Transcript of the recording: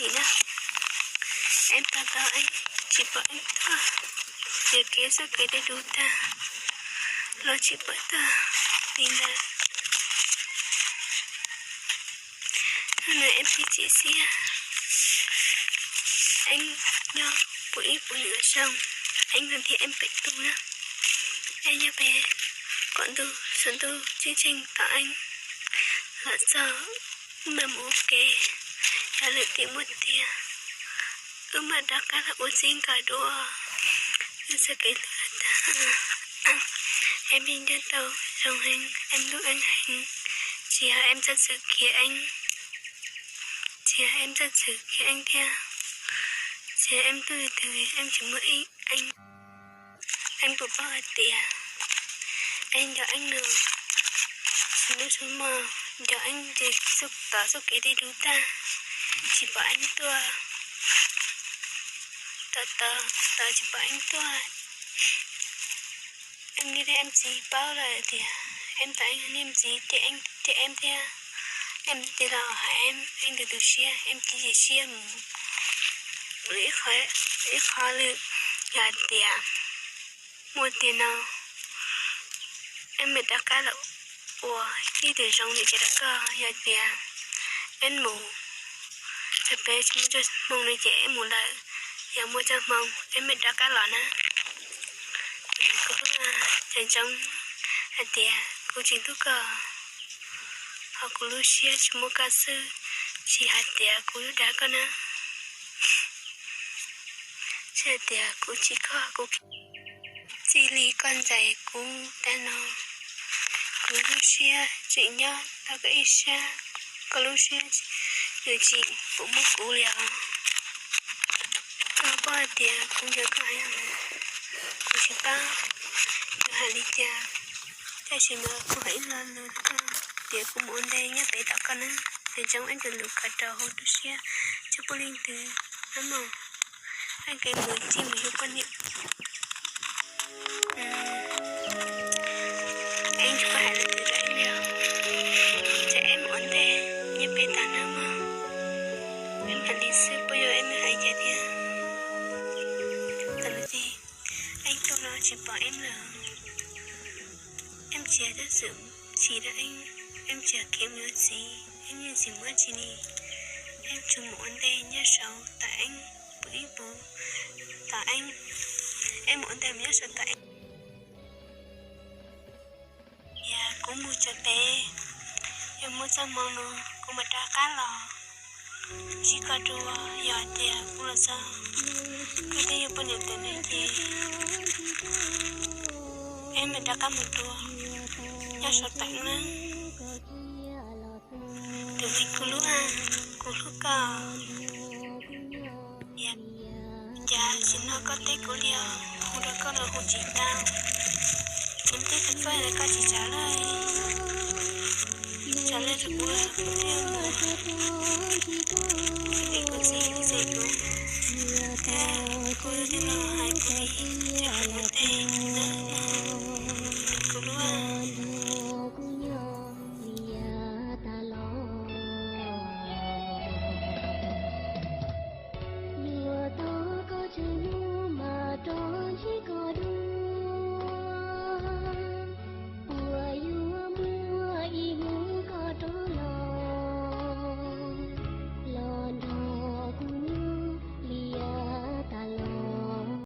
Nim no, Eeb tos tos Eeb tsis pom Eeb tuaj, yuam kev txoj kev deb dub tag los tsis pom tuaj li ntawd. Hnub no Eeb pib txiav xiab, Eeb nyob puv ib puas nyiam zoo, Eeb nrog thiab Eeb pem tug na. Eeb nyob pem qaum ntuj, saum ntuj tseem tseem tos Eeb los txog, wb mam mus ua ke, yog lwm tiam muaj tiag, wb mam rov qab los ua txij nkawm dua. Wb txoj kev hlub tag, Eeb pheej nco tau zoo heev, Eeb hlub Eeb heev, tsis yog Eeb txawj txwm khiav Eeb, tsis yog Eeb txawj txwm khiav Eeb thiab, tsis yog Eeb hlub twg, Eeb tsis muaj ib Eeb. Eeb puas paub hais tias Eeb nco Eeb no, hnub xub mog nco Eeb ces tos txoj kev deb dub tag, tsis pom Eeb tuaj, tos tos tos tsis pom Eeb tuaj. Eeb niam thiab Eeb txiv paub lawm tias Eeb tos Eeb niam Eeb txiv cem Eeb thiab, Eeb txiv los hais Eeb, Eeb tus tu siab, Eeb cia li siab mus. Ib qho lwm, yog hais tias muaj tiag no, Eeb mam rov qab los ua ib tug zoo li ces rau koj. Yog tias Eeb mus, yog peb tsis muaj txoj hmoo no ces Eeb mus lawm, yog muaj txoj hmoo Eeb mam rov qab los na. Kuv ntseeg hais tias kuv tsis hlub koj, ho kuv lub siab tsis muaj koj xwb, tsis hais tias kuv yuav dag koj na, tsis hais tias kuv tsis koj kuv txij li koj ntxais kuv tag no, kuv lub siab tseem nyob tau koj ib sab, koj lub siab yuav tsis pub muab kuv li os. Koj paub hais tias kuv nco koj heev, kuv tsis paub yuav hais li cas, tab sis mas kuv hais ib lo lus rau koj tias kuv mus ua ntej nyob pem tos koj na. Ces zoo Eeb tus lus khaws rau hauv lub siab, tsis pub leej twg na mog. Eeb kev mus txij mus yug poj niam, Eeb tsis paub hais leej twg rau Eeb li os. Ces Eeb mus ua ntej nyob pem tos na mog. Eeb hais li xwb puas yog Eeb hais cas thiab? Tam sim Eeb tuaj no tsis pom Eeb lawm. Eeb tsis txawj txwm chim rau Eeb, Eeb tsis khiav mus yuav txiv, Eeb yeej tsis muaj tsi li. Eeb tsuas mus ua ntej nyob saud tos Eeb, puv ib puas tos Eeb. Eeb mus ua ntej mus nyob saud tos Eeb. Yog kuv mus txog pem, yog muaj txoj hmoo no kuv mam rov qab los ntsib koj dua. Yog hais tias kuv los txog, kuv twb yug poj niam tes ne ces Eeb mam rov qab mus dua nyob saud tos Eeb na. Tus me kuv hlub, kuv hlub koj. Cas tsis hnov koj teb kuv li os, hu rau koj los hu tsis tau. Kuv twb teb koj los koj tsis tsav lawm, tsav lawm rau kuv, kuv twb mus.